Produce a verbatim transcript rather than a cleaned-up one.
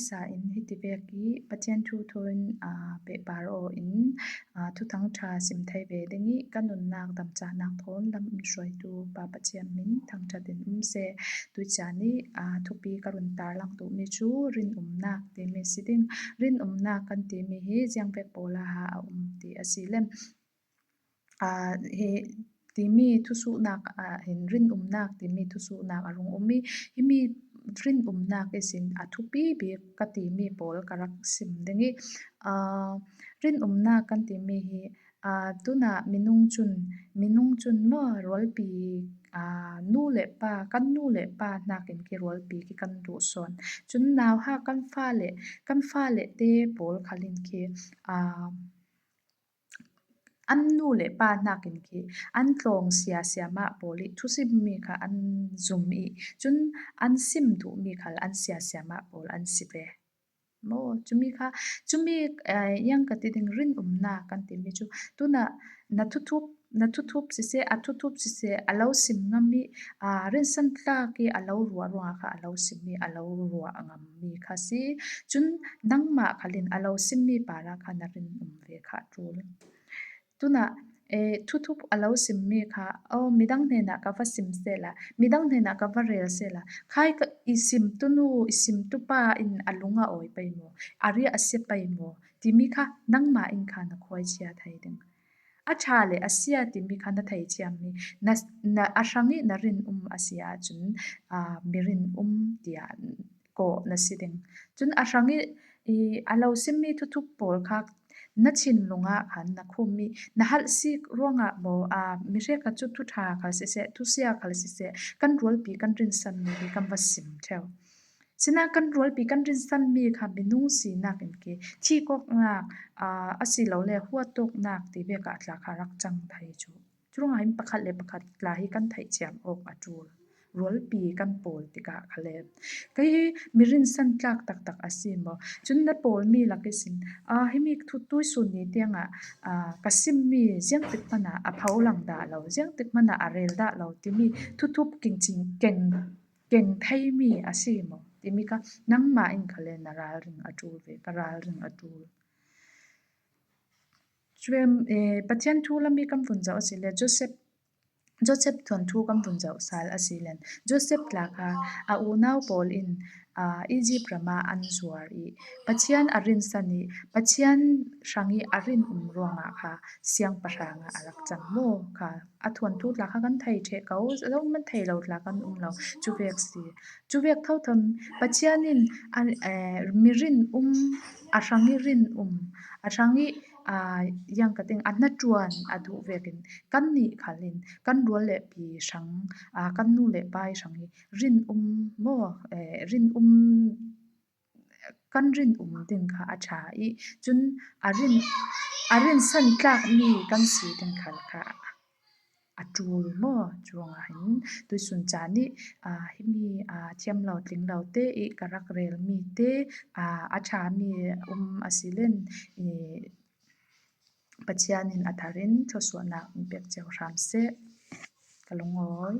Sa in hiti vek i Pathian thu thawn, aa, pehpar aw in, aa, thuthang ṭha sim thei ve ding i ka nunnak damcahnak thawn lam in hruaitu Pa Pathian min thangṭhat in um se. Tuicaan i, aa, thupi ka run tarlang duhmi cu rinumnak timi si ding. Rinumnak kan timi hi ziang vek pawl ah a um ti a si lem. Aa, hi timi thusuhnak ah hin rinumnak timi thusuhnak a rung um i, himi rinumnak ihsin a thupi bik ka timi pawl ka rak sim ding i, aa, rinumnak kan timi hi, aa, tunah minung cun, minung cun maw rualpi, aa, nu le pa, kan nu le pa hnakin khi rualpi khi kan duh sawn. Cun nauhak kan fale, kan fale te pawl khalin khi, aa, an nu le pa hnakin khi an tlawng siasia mah pawl i thusimmi kha an zum i, cun an sim duhmi khal an siasia mah pawl an si ve. Maw, cumi kha, cumi, eh, yang ka ti ding rinumnak kan timi cu, tunah na thuthup, na thuthup siseh, a thuthup siseh, a lo sim ngam i, aa, rinsan tlak i a lo ruah ruangah kha a lo sim i a lo ruah ngammi kha si. Cun nangmah khalin a lo simmi parah kha na rinum ve kha a ṭul. Tunah, eh, thuthup a lo simmi kha, aw, midang hnenah ka va sim sehla, midang hnenah ka va rel sehla, khai ka, i simtu nu, i simtu pa in a lung a awi pei maw, a riah a sia pei maw, timi kha nangmah in kha na khuaichia thei ding. A ṭha le a sia timi kha na thei thiammi, na, na, a hrang i na rinum a si ahcun, aa, mi rinum tiah kawh na si ding. Cun a hrang i, i, a lo simmi thuthup pawl kha na thinlung ah khan na khummi, na halh sik ruangah maw, aa, mi hrek kha cu thuṭha khal siseh, thusia khal siseh, kan rualpi kan rinsanmi hi kan va sim ṭheu. Sinain kan rualpi kan rinsanmi kha minung sinak in khi thihkawknak, aa, asilole huatawknak ti vek ah tla kha rak cang thei cu. Curuangah hin pakhat le pakhat tla hi kan theihthiam awk a ṭul. Rualpi kan pawl tikah kha le. Kei hi mi rinsan tlak taktak a si maw? Cun na pawlmi lak ihsin, aa, himi thu tuisun ni tiangah, aa, ka simmi ziangtik hmanah a pholang dah lo, ziangtik hmanah a rel dah lo timi thuthup kingcing keng keng theimi a si maw? Timi kha nangmah in kha le na ralring a ṭul ve, ka ralring a ṭul. Cuem, eh, Pathian thu lam i kan vun zoh a si le Joseph, Joseph thuanthu kan vun zoh sal a si len. Joseph tla kha a unau pawl in, aa, Egypt ram ah an zuar i Pathian a rinsan i Pathian hrang i a rinum ruangah kha siangpahrang ah a rak cang maw kha. A thuanthu tla kha kan thei ṭheh ko, zohman thei lo tla kan um lo. Cuvek si. Cuvek thotho Pathian in a, eh, mi rinum, a hrang i rinum, a hrang i, aa, yang ka ting, a hnaṭuan a duh vekin kannih khal in kan rual le pi hrang, aa, kan nu le pa i hrang i rinum maw, eh, rinum kan rinum ding kha a ṭha i, cun a rin, a rinsan tlakmi kan si ding khal kha a ṭul maw? Curuangah hin tuisun caan i, aa, himi, aa, thiam lo, tling lo te i ka rak relmi te, aa, a ṭhami um a si len i Pathian in a thar in thluasuahnak in pek cio hram seh. Ka lungawi.